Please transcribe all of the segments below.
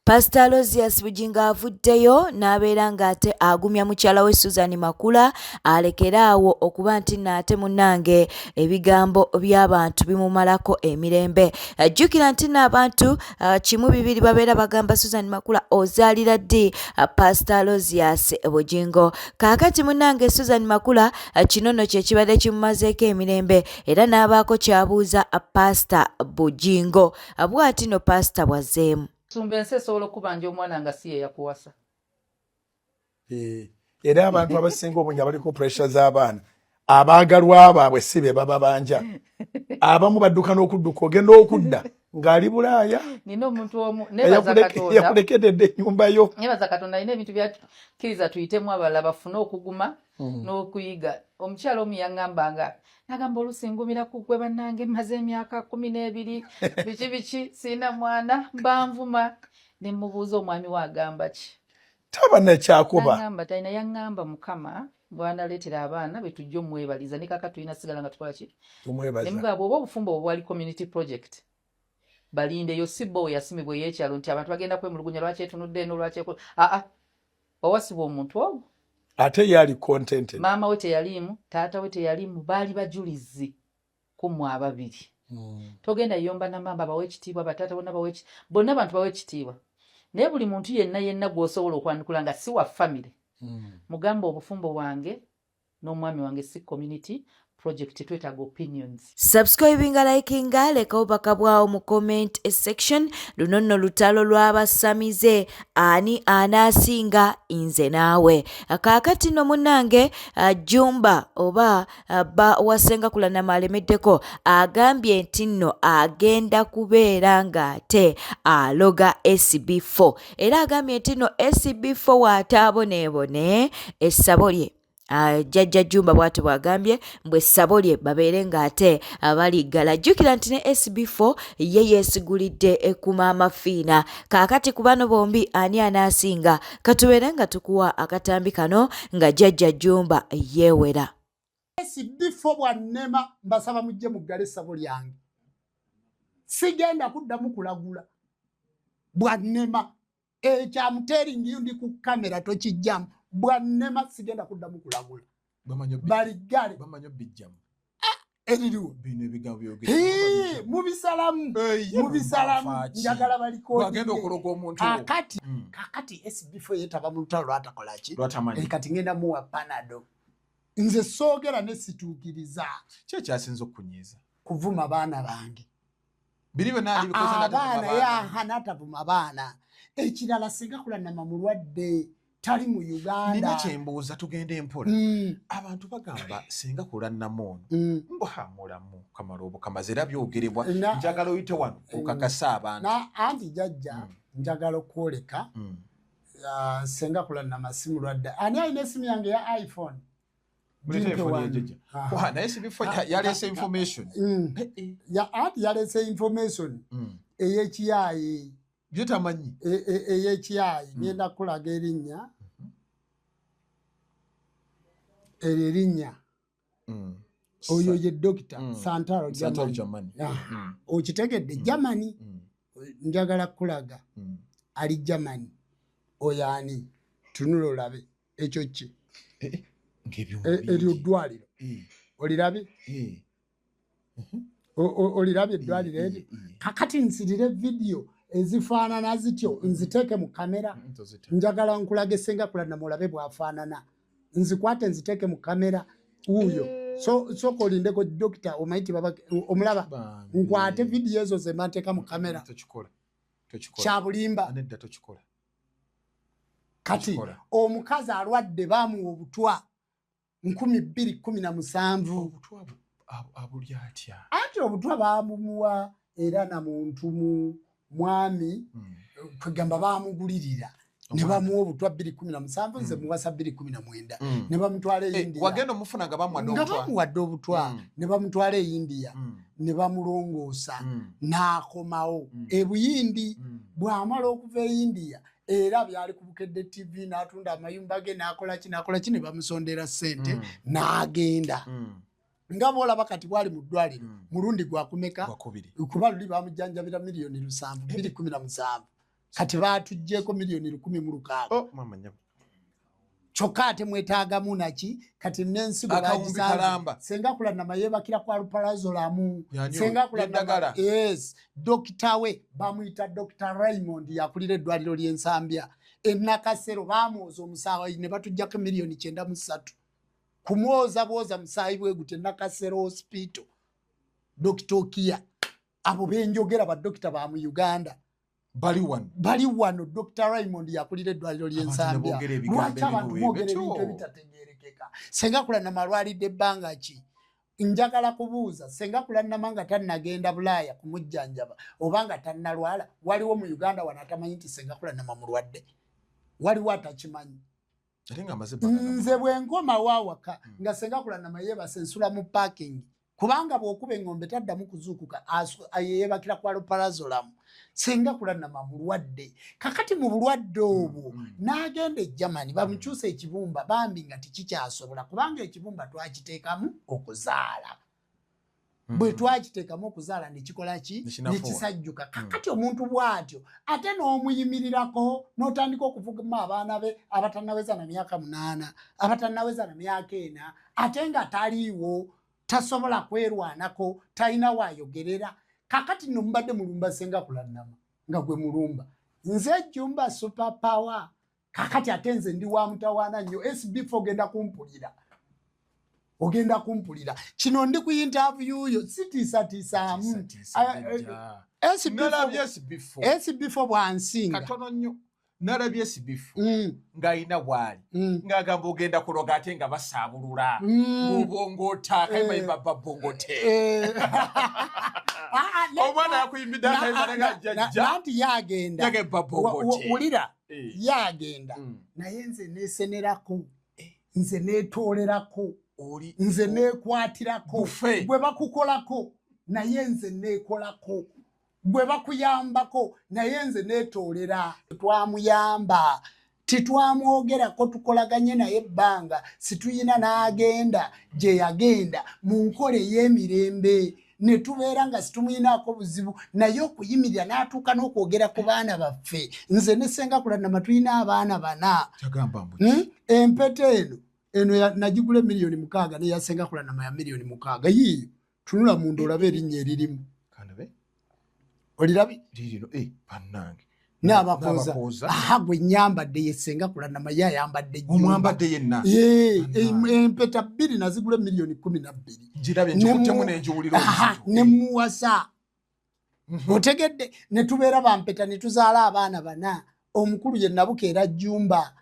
Pasita Aloysius Bugingo avuddeyo n'abeera ng'ate agumya mukyala we Susan Makula alekere awo okuba nti nno ate munnange ebigambo by'abantu bimumalako emirembe. Jjukira nti nno abantu kimu bibiri babeera bagamba Susan Makula ozaalira ddi Pasita Aloysius Bugingo. Kaakati munnange Susan Makula kino nno kye kibadde kimumazeeko emirembe era n'abaako ky'abuuza Pasita Bugingo. Bw'ati nno Pasita bw'azzeemu. Sumba ensi esobola okukubanja omwana nga si yeyakuwasa. Eh, era abantu abasinga obungi abaliko pressure z'abaana abaagalwa baabwe si be bababanja abamu badduka n'okudduka ogenda okudda ng'ali bulaaya nina omuntu omu nebaza katonda yakulekededde ennyumba yo nebaza katonda alina ebintu byakkiriza tuyitemu abalala bafune okuguma n'okuyiga omukyala omu yaŋŋamba nga nagamba oluusi ngumira ku gwe bannange mmaze emyaka 12 biki biki sirina mwana mbanvuma ne mubuuza omwami we agamba ki taba nekyakuba nagamba talina yaŋŋamba mukama bwanaleetera abaana be tujja omwebaliza ne kaka tulina sigala nga tukola ki tumwebaza nemugamba bw'oba obufumbo obwo bwali community project balindeyo si bo weyasimibwa ey'ekyalo nti abantu bagenda kwemulugunya lwaki etunudde eno lwaki aa wawasibwa omuntu ogwo ate ye ali contented maama we teyaliimu taata we teyaliimu baali bajulizi ku mmwe ababiri. Togenda yomba na maama bawe ekitiibwa, bataata bonna bawe, bonna abantu bawe ekitiibwa, naye buli muntu yenna yenna gw'osobola okwanukula nga si wa famire. Mugamba obufumbo bwange n'omwami wange si community project, twetaaga opinions. Subscribinga, likinga, leka obubaka bwawo mu comment section. Luno nno lutalo lw'abasamize, ani anaasinga nze naawe. Kaakati nno munnange Jumba oba ba wasenga Kulanama alemeddeko, agambye nti nno agenda kubeera ng'ate aloga SB4 era agambye nti nno SB4 waataaboneebone essabo lye. Jjajja Jumba bw'atyo bw'agambye mbwe essabo lye babeere ng'ate baliggala. Jjukira nti ne SB4 ye yeesigulidde ku Maama Fiina. Kaakati ku bano bombi ani anaasinga? Katubeere nga tukuwa akatambi kano nga Jjajja Jumba yeewera. SB4 bwannema, mbasaba mujje muggale essabo lyange, sigenda kuddamu kulagula. Bwannema ekyamuteringiyo ndi ku kamera tokijjamu. Bwannema sigenda kuddamu kulagula, baliggale. Eririwo mubisalamu, mubisalamu, njagala balikakati. Kakati SB4 yetaba mu lutalo lwatakolaki. Kati ngenda muwa Panado. Nze soogera ne situukiriza. Kyekyasinza okunyiiza? Kuvuma baana bange. Biri byonna abaana yaha n'atavuma baana. Ekirala, singa Kulanama mulwadde, tali mu Uganda. Nina kyembuuza, tugende empola. Abantu bagamba singa Kulanama ono mbwa mulamu kamala obukamazi, era byogerebwa. Njagala oyite wano okakasa abantu. Anti jajja, njagala okwoleka senga Kulanama si mulwadde. Ani alina esimu yange ya iPhone? Naye sibifo yalese information. Anti yalese information ey'ekiyaayi. Byetamanyi. Ey'ekiyaayi. Ngenda kulaga erinnya eryo, erinnya oyo ye Dokita Santaro. Santaro Germany. Okitegedde? Germany. Njagala kulaga ali Germany oyo ani. Tunula olabe ekyo ki. Eh, eh, ng'ebyuma eryo bingi. Ddwaliro olirabye? Olirabye eddwaliro eryo? Kakati nsirire vidiyo ezifaanana zityo nziteeke mu kamera? Tozita. Njagala nkulage senga Kulanama olabe bw'afaanana. Nzikwate nziteeke mu kamera wuuyo. So sooka olindeko dokita, omanyi ti baba omulaba. Bambi. Nkwate vidiyo ezo zemba nteeka mu kamera? Tokikola, tokikola. Kya bulimba. Nedda, tokikola. Kati Tokikola. omukazi alwadde, bamuwa obutwa 2017. Obutwa abulya atya? Anti obutwa bamumuwa era na muntu mu mwami kwegamba bamugulirira ne Omwana. bamuwa obutwa 2017, nze muwasa 2019. Ne bamutwala e India. Wagenda omufuna nga bamuwadde Nga obutwa. bamuwadde obutwa. Ne bamutwala e India ne bamulongoosa n'akomawo e Buyindi. Bw'amala okuva e India, era byali ku Bukedde TV, n'atunda amayumba ge, n'akola ki, n'akola ki, ne bamusondera ssente n'agenda. Nga bw'olaba kati bwali mu ddwaliro mulundi gwakumeka? Gwakubiri. Kuba luli bamujjanjabira 7 miliyoni 2017. Kati baatuggyeko miliyoni 1,060. Oh, mama nyabo. Kyokka ate mwetaagamu naki? Kati n'ensigo Akawumbi bagisanze. kalamba. Senga Kulanama yeebakira kwa alprazolam. Yani Senga oyo, Kulanama, n'eddagala. yes, dokita we bamuyita Dr Raymond, yakulira eddwaliro ly'Ensambya enakasero. Bamwoza omusaayi ne batuggyako miliyoni 93 kumwoza bwoza musaayi bwe guti, Enakasero Hospital, Dr Okia. Abo benjogera badokita ba mu Uganda. Bali wano. Bali wano. Dr Raymond yakulira eddwaliro ly'Ensambya. Boogera ebigambo Lwaki abantu ebimu mwogera ebyo? ebintu ebitategerekeka? Senga Kulanama alwalidde ebbanga ki? Njagala kubuuza, Senga Kulanama nga tannagenda Bulaaya kumujjanjaba oba nga tannalwala, waliwo mu Uganda wano atamanyi nti Senga Kulanama mulwadde? Waliwo atakimanyi? Ate nga amaze ebbanga nga Nze bwe nkomawo awaka nga Senga Kulanama yeebase, nsula mu parking, kubanga bw'okuba eŋŋombe taddamu kuzuukuka, yeebakira kwa alprazolam. Senga Kulanama mulwadde. Kakati mu bulwadde obwo n'agenda e Germany bamukyusa ekibumba, bambi nga tekikyasobola, kubanga ekibumba twakiteekamu okuzaala. Bwe twakiteekamu okuzaala nekikola ki? Nekinafuwa. Nekisajjuka. Kakati omuntu bw'atyo ate n'omuyimirirako n'otandika okuvuguma abaana be abatannaweza na myaka 8, abatannaweza na myaka 4, ate nga taliiwo, tasobola kwerwanako, talina waayogerera. Kakati nno mubadde mulumba Senga Kulannama nga gwe mulumba nze Jumba Super Power. Kakati ate nze ndi wa mutawaana nnyo. SB4, ogenda kumpulira, ogenda kumpulira. Kino ndi ku interview yo, sitiisatiisaamu. Tiisatiisa, jjajja. Nalabye SB4. SB4 bwansinga. Katono nnyo, nalabye SB4 ng'alina bw'ali ng'agamba ogenda kuloga, ate nga basaabulula ng'obongoota akayimba babongote. Ah, ah, Omwana yakuyimbidde akayimba nga jjajja. Nanti yagenda. Yage babongote. Wulira, yagenda, naye nze nesenerako, nze netoolerako, Oli nze nekwatirako. Buffet. Gwe bakukolako, naye nze nekolako. Gwe bakuyambako, naye nze netoolera. Twamuyamba, titwamwogerako, tukolaganye naye ebbanga situyina, n'agenda gye yagenda mu nkola ey'emirembe, ne tubeera nga situmuyinaako buzibu. Naye okuyimirira n'atuuka n'okwogera ku baana baffe, nze ne Senga Kulanama tulina abaana bana. Yagamba mbu Empeta eno eno nagigula emiliyoni 6, neyasenga Kulanama ya miliyoni 6. Yiiyo, tunula munda olabe erinnya eririmu. Kanabe. Olirabi? Lirino, bannange. N'abakooza. N'abakooza. Aha, gwe nyambadde ye Senga Kulanama, ye ayambadde Jjumba. Omwambadde yenna. Ye, Bannange. empeta bbiri nazigula emiliyoni 12. Ngirabye, nkikuttemu n'enjiwulira Aha, obuzito. ne muwasa. Otegedde? Ne tubeera bampeta ne tuzaala abaana bana. Omukulu ye Nabukeera Jjumba,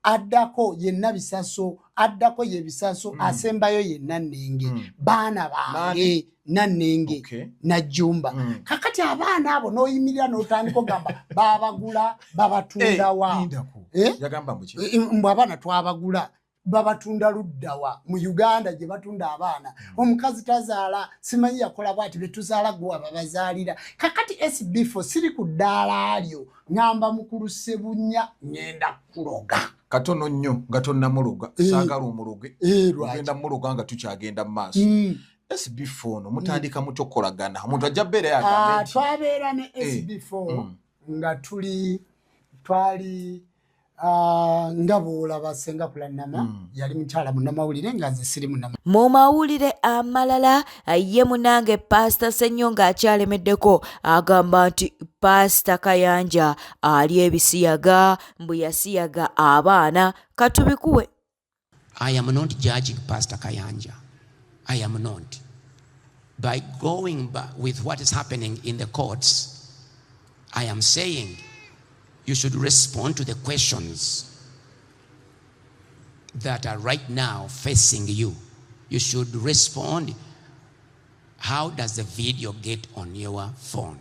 addako yenna Bisaso, addako ye Bisaso, asembayo ye Nannenge. Baana bange, Nannenge Najjumba. Kakati abaana abo n'oyimirira n'otandika ogamba babagula, babatundawa? Lindako. Eh? Yagamba mbu ki? Mbu abaana twabagula, babatunda luddawa mu Uganda gye batunda abaana? Omukazi tazaala, simanyi yakola bwati, betuzaala gwe wababazaalira. Kakati SB4, siri ku ddaala lyo, ŋŋamba mukulu Sebunya, ŋŋenda kuloga. Katono nnyo nga tonnamuloga. Saagala omuloge. Lwaki? Ogenda muloga nga tukyagenda mu maaso. SB4 ono mutandika mutya okukolagana? Omuntu ajja bbeera yagambe nti Twabeera ne SB4 nga tuli twali nga bwolaba Senga Kulanama yali mukyala munnamawulire, nga nze siri munnamawulire. Mu mawulire amalala, ye munange Paasita Ssennyonga akyalemeddeko, agamba nti Paasita Kayanja ali ebisiyaga, mbu yasiyaga abaana. Katubikuwe. I am not judging Pastor Kayanja. I am not. By going with what is happening in the courts, I am saying you should respond to the questions that are right now facing you. You should respond. How does the video get on your phone?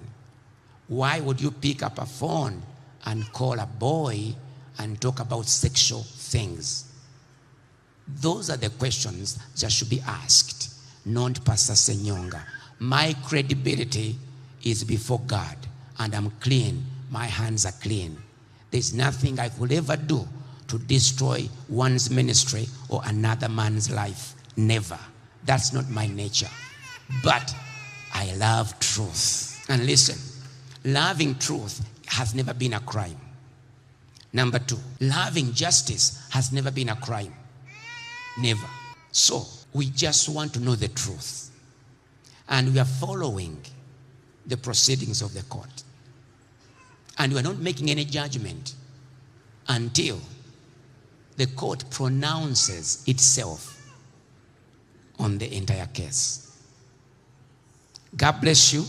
Why would you pick up a phone and call a boy and talk about sexual things? Those are the questions that should be asked, not Pastor Senyonga. My credibility is before God, and I'm clean. My hands are clean. There's nothing I could ever do to destroy one's ministry or another man's life. Never. That's not my nature. But I love truth. And listen, loving truth has never been a crime. Number two, loving justice has never been a crime. Never. So we just want to know the truth. And we are following the proceedings of the court. And we are not making any judgment until the court pronounces itself on the entire case. God bless you.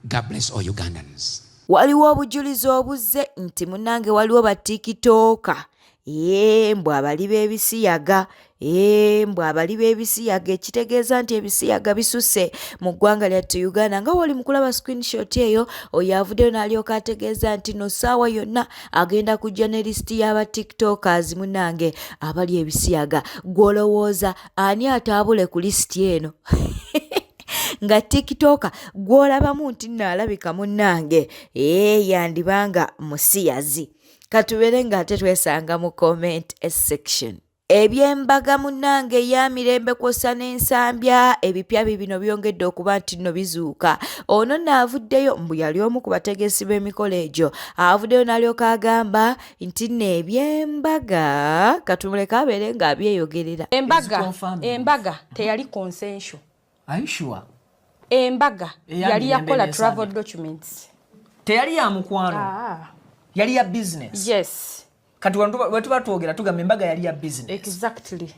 God bless all Ugandans. Waliwo obujulizi obuzze nti munnange waliwo ba tikitooka ee mbu abali b'ebisiyaga ee mbu abali b'ebisiyaga ekitegeeza nti ebisiyaga bisusse mu ggwanga lyattu Uganda. Nga woli mu kulaba screenshot eyo, oyo avuddeyo n'alyoka ategeeza nti no ssaawa yonna agenda kujja ne lisiti y'aba tiktokers munnange abali ebisiyaga. Gw'olowooza ani ataabule ku lisiti eno? Nga tiktoka gw'olabamu nti nno alabika munnange ee yandibanga musiyazi. Katubeere ng'ate twesanga mu comment section. Eby'embaga munnange eya Mirembe kw'ossa n'Ensambya ebipya biibino byongedde okuba nti nno bizuuka. Ono nno avuddeyo mbu yali omu ku bategesi b'emikolo egyo, avuddeyo n'alyoka agamba nti nno eby'embaga katumuleke abeere ng'abyeyogerera. Embaga, embaga teyali consensual. Are you sure? Embaga Eya yali Mirembe yakola n'Ensambya. travel documents. Teyali ya mukwano. Ah. Yali ya business. Yes. Kati wano tuba twogera tugamba embaga yali ya business. Exactly.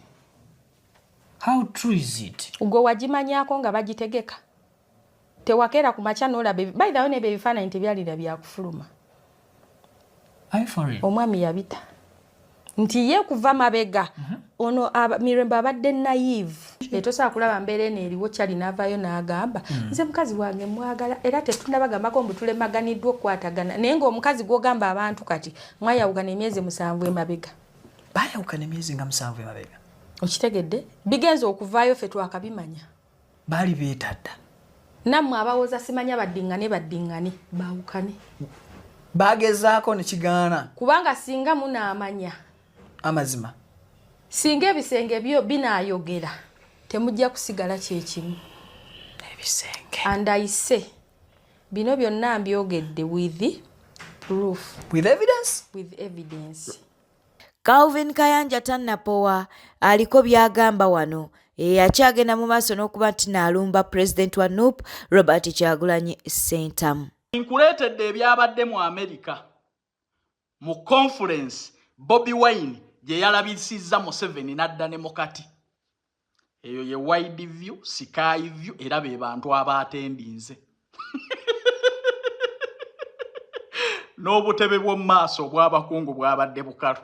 How true is it? Gwe wagimanyako nga bagitegeka. Tewakeera ku makya n'olaba by the way n'ebyo ebifaananyi tebyalira bya kufuluma. Are you for real? Omwami yabita. Nti ye kuva mabega. Ono Mirembe abadde naive. Tosobola kulaba mbeera eno eriwo Charlie n'avaayo n'agamba, nze mukazi wange mwagala era tetunnabagambako mbu tulemaganiddwa okukwatagana. Naye ng'omukazi gw'ogamba abantu kati mwayawukana emyezi 7 emabega. Baayawukana emyezi nga 7 emabega. Okitegedde? Bigenze okuvaayo ffe twakabimanya. Baali beetadda. Nammwe abawoza simanya baddiŋŋane baddiŋŋane baawukane. Baagezaako ne kigaana. Kubanga singa munaamanya. Amazima. Singa ebisenge byo binaayogera temujja kusigala kye kimu. Ebisenge. And I say bino byonna mbyogedde with proof. With evidence? With evidence. Calvin Kayanja tannapowa aliko by'agamba wano. Akyagenda mu maaso n'okuba nti n'alumba President wa NUP Robert Kyagulanyi Ssentamu. Nkuleetedde ebyabadde mu America mu conference Bobi Wine gye yalabisizza Museveni n'adda ne mukati. Eyo ye wide view, sky view, era be bantu abaatendinze. N'obutebe bw'omu maaso obw'abakungu bwabadde bukalu.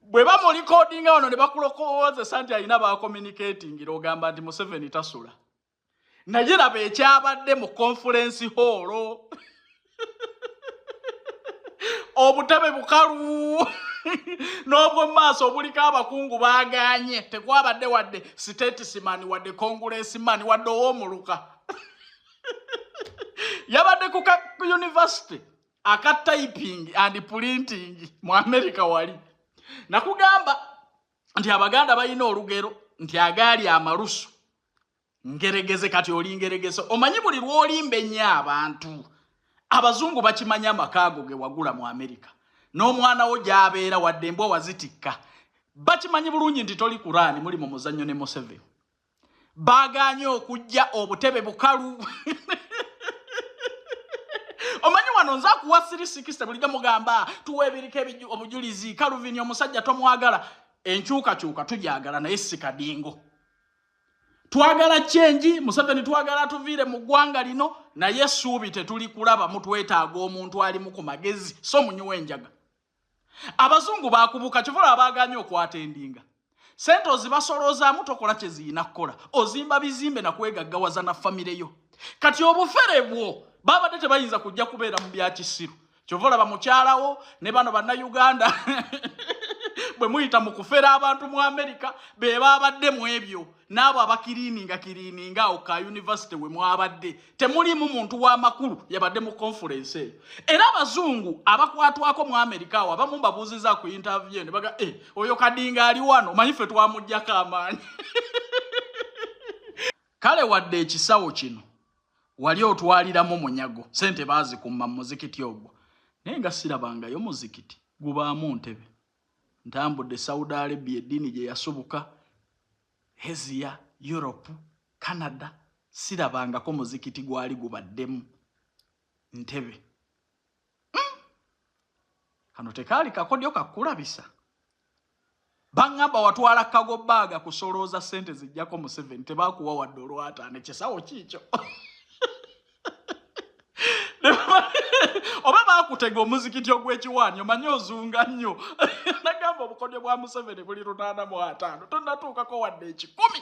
Bwe bamulikodinga wano ne bakulokoozesa nti alina bacommunicatingira ogamba nti Museveni tasula. Naye laba ekyabadde mu conference hall. Obutebe bukalu n'obw'omu maaso obuliko abakungu baagaanye, tekwabadde wadde statesman wadde congressman wadde ow'omuluka. Yabadde ku university aka typing and printing mu America wali. Nakugamba nti Abaganda balina olugero nti agaali amalusu ngeregeze, kati oli ngeregeze. Omanyi buli lw'olimba ennyo abantu, abazungu bakimanya amaka ago ge wagula mu America n'omwana wo gy'abeera wadde embwa wazitikka, bakimanyi bulungi nti toli Kuraani, muli mu muzannyo ne Museveni. Baagaanye okujja obutebe bukalu. Omanyi wano nze akuwa 360 bulijjo mugamba tuweebiriko obujulizi, Calvin omusajja tomwagala, enkyukakyuka tugyagala naye si kadingo. Twagala change, Museveni twagala atuviire mu ggwanga lino, naye essuubi tetuli kulaba, mutwetaaga omuntu alimu ku magezi, so munywi w'enjaga. Abazungu baakubuka, kyova olaba baagaanye okwatendinga. Ssente ozibasolozaamu tokola kye ziyina kukola, ozimba bizimbe na kwegaggawaza na famire yo. Kati obufere bwo babadde tebayinza kujja kubeera mu bya kisiru. Kyova olaba mukyalawo ne bano bannayuganda bwe muyita mu kufera abantu mu Amerika be babadde mu ebyo, n'abo abakiriininga kiriininga awo ka university we mwabadde temulimu muntu w'amakulu yabadde mu conference eyo. Era abazungu abakwatwako mu Amerika awo abamu mbabuuziza ku interview ne baga, oyo Kadinga ali wano, omanyi ffe twamuggyako amaanyi. Kale wadde ekisawo kino Wali otwaliramu munyago, sente baazikumma mu muzikiti ogwo, naye nga sirabangayo muzikiti gubaamu ntebe. Ntambudde Saudi Arabia, eddiini gye yasubuka, Asia, Europe, Canada, sirabangako muzikiti gwali gubaddemu ntebe. Kano tekaali kakodyo kakulabisa. Baŋŋamba watwala kago baaga kusolooza ssente zijjako Museveni, tebakuwa wadde olwataano. Ekisawo kiikyo oba baakutega omuzikiti ogw'ekiwaani, omanyi ozunga nnyo. Nagamba obukodyo bwa Museveni buli 850, tonnatuukako wadde 100.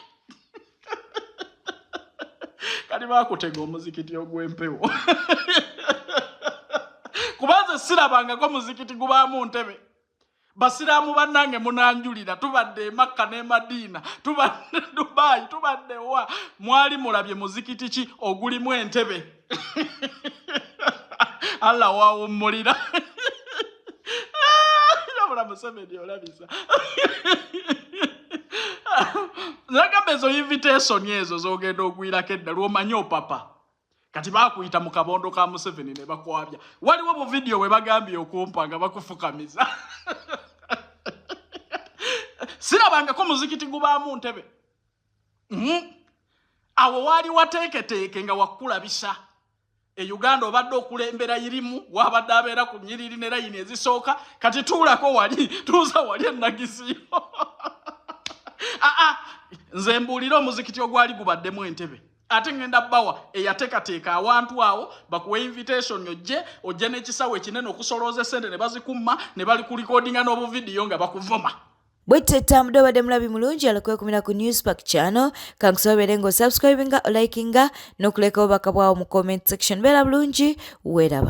Kali baakutega omuzikiti ogw'empewo, kubanze sirabangako muzikiti gubaamu ntebe. Basiraamu bannange, munanjulira, tubadde e Makka ne Madiina, tubadde Dubayi, tubadde wa, mwali mulabye muzikiti ki ogulimu entebe? Allah wawummulira. Yabula Museveni olabisa. Nagamba ezo invitation ezo zogenda ogwirako edda lwomanyi opapa. Kati bakuyita mu kabondo ka Museveni ne bakwabya. Waliwo bu video we bagambye okumpa nga bakufukamiza. Sirabangako muzikiti gubaamu ntebe. Awo waali wateeketeeke nga wakulabisa. E Uganda obadde okulembera irimu, wabadde abeera ku nnyiriri ne layini ezisooka, kati tuulako wali, tuuza wali enagisiyo. Aa, nze mbuulira omuzikiti ogwali gubaddemu entebe. Ate ngenda bawa eyateekateeka awantu awo bakuwa invitation ojje n'ekisawo ekinene okusolooza essente ne bazikumma ne bali ku recordinga n'obuvidiyo nga bakuvuma. Bwetyo etambudde. Obadde mulabi mulungi alakwekumira ku Newspark channel. Kankusaba obeere ng'osubscribinga, olikinga n'okuleka obubaka bwawo mu comment section. Beera bulungi, weeraba.